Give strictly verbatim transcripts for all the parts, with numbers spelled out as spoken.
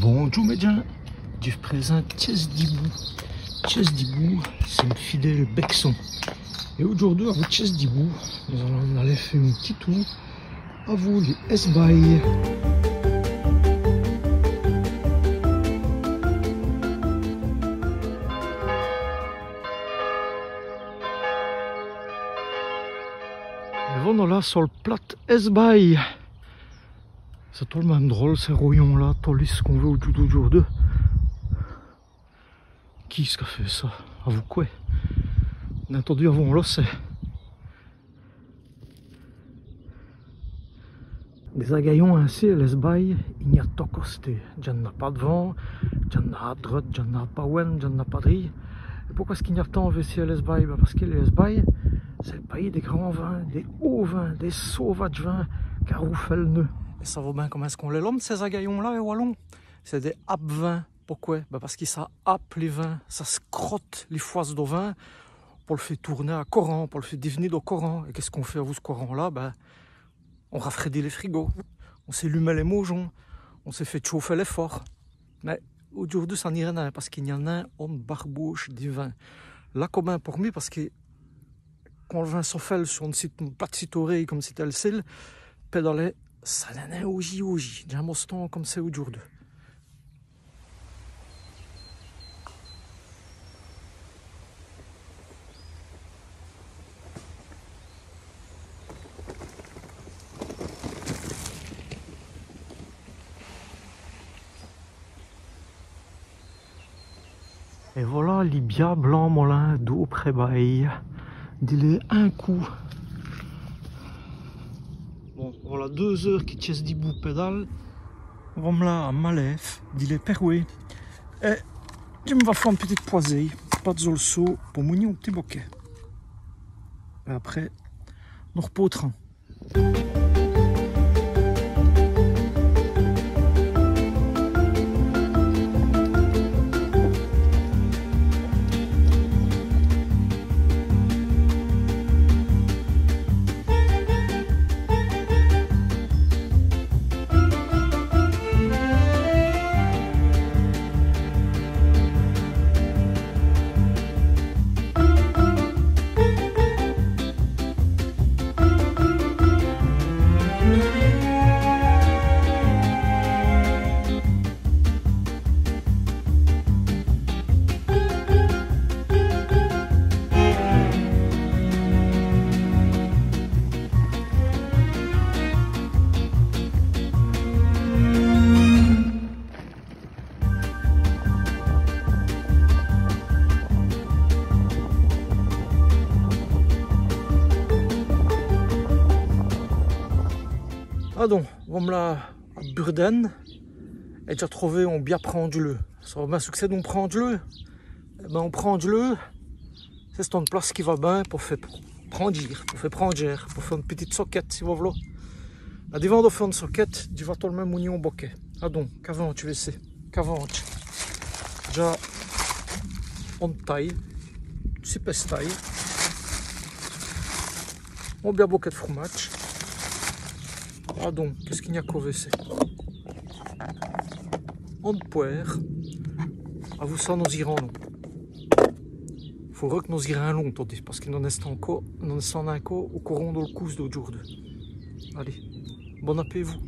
Bondjoû mès djins, dji v' présinte Tchèsse d'Ibout. Tchèsse d'Ibout, c'èst m' fidéle bèsson. Èt audjoûrdu, avou Tchèsse d'Ibout, nos-alans aler fé on p'tit toûr avou lès Hèsbayes. Èt vo-nos-la so l' plate Hèsbaye. C'èst tot l' min.me drole, cès royons-la, tot lisse qu'on veut audjoûrdu. Qui ç' qu'a fét ça ? Avou qwè ? Bén ètindou, avou on locèt. Dès-agayons insi, è l'Hèsbaye, i gn-a d' tos costés. Dj'ènn'a pa d'vant, dj'ènn'a a dreûte, dj'ènn'a a pawène, dj'ènn'a pa drî. Èt poqwè èst-ce qu'i gn-a tant vêci è l'Hèsbaye ? Bén pace qui l'Hèsbaye, c'èst l' payis dès grands vints, dès hôts vints, dès sauvadjes vints, qu'a roufèt l' neû. Èt savez-vous bén comint èst-ce qu'on lès lome, cès-agayons-la, è walon ? C'èst dès hape-vint. Poqwè ? Bén pace qui ça hape li vint, ça scrote li fwèce do vint, po l' fé toûrner a corant, po l' fé div'ni do corant. Èt qu'èst-ce qu'on fét avou ç' corant-la ? Bén, on rafrèdit lès frigos, on-z-alume lès maujon, on fét tchaufer lès fôrs. Mins audjoûrdu, ça n'îrè nin, pace qu'i gn-a nin one barbouche di vint. Là, co bén por mi, pace qui quand l' vint sofèle so one cite, one plate cite-orêye come c'èst èl cîl, pédaler, ça n'èst nin aujî, aujî. Dj'in.me ostant come c'èst audjoûrdu. Èt vola li bia blanc molin d'Auprès-Baye. Dilez on côp. Bon, vola deûs-eûres qui Tchèsse d'Ibout pédale. Vo-m'-la a Malève, dilez Pèrwé. Èt dji m' va fé one pitite pôse, pa-d'zos l' sô, po mougnî on p'tit bokèt. Èt après, nos r'pôtrans. Adon, vo-m'-la a Burdène, èt dj'a trové on bia prandjeleû. Ça va bén ç' qui c'èst d'on prandjeleû ? Èt bén, on prandjeleû, c'è-st-one place qui va bén po fé prandjîre, po fé prandjêre, po fé one pitite sokète, si vos v'loz. Mins divant do fé one sokète, dji va tot l' min.me mougnî on bokèt. Adon, qu'avans-dj' vêci ? Qu'avans-dj' ? Dj'a one taye, si pèsses taye. On bia bokèt d' fromadje. Adon, qu'èst-ce qu'i gn-a co vêci ? One pwâre. Avou ça, nos-îrans lon. Fôreût qu' nos-îrans lon, todi, pace qui nos-èstans co, nos-èstans co au coron dol coûsse d'audjoûrdu. Alez, bon apétit à vous.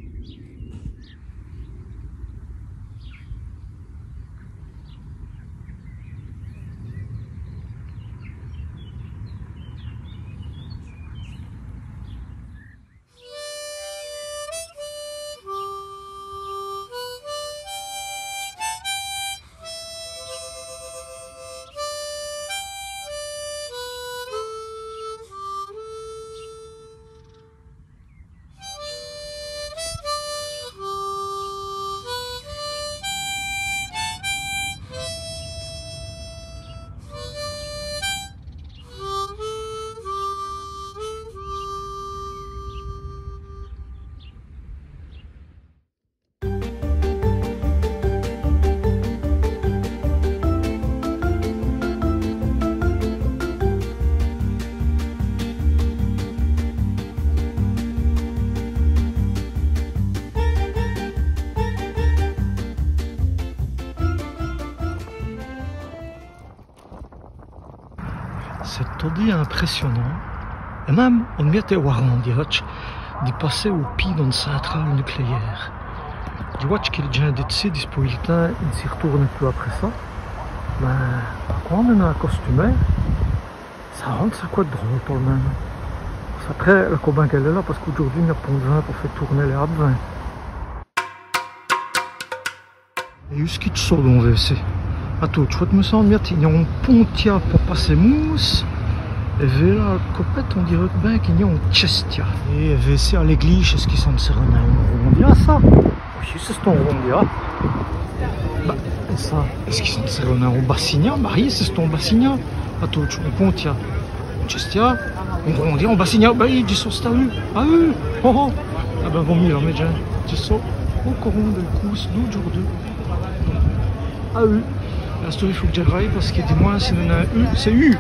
C'èst todi imprèssionant. Èt minme, on miète èwarant, dj'a, di passer au pîd d'one cintrale nucléaire. Dji wadje qui lès djins di d'ci, dispôy l' timps, i n' s'î r'toûrnenut pus après ça. Bén, qwand on-èst acostumé, ça rend ça qwè drole, tot l' minme. Après, la co bén qu'èle èst là, pace qu'audjoûrdu, i gn-a pont d' vint po fé toûrner lès abvins. Èt èyu ç' qui dj' so, don, vêci. Atône, dji fwète mi sint, mète, i gn-a on pontia po passer mousse. Èt vêla, co pète, on dîreut bén qu'i gn-a on tchèstia. Èt vêci, a l'èglîje, èst-ce qui ça n' sèreut nin on rondia, ça ? Oyi, c'è-st-on rondia. Bén, èt ça, èst-ce qui ça n' sèreut nin on bassinia ? Bén oyi, c'è-st-on bassinia. Atône, on pontia, on tchèstia, on rondia, on bassinia, bén oyi, dji so st-avu. Avu. Oh, oh. Ah bén, vos mî la mète, dji so au corant dèl coûsse d'audjoûrdu. Avu. Asteûre, i fåt qu' dj'aye, pace qui dimwin, si on-a u, c'èst u.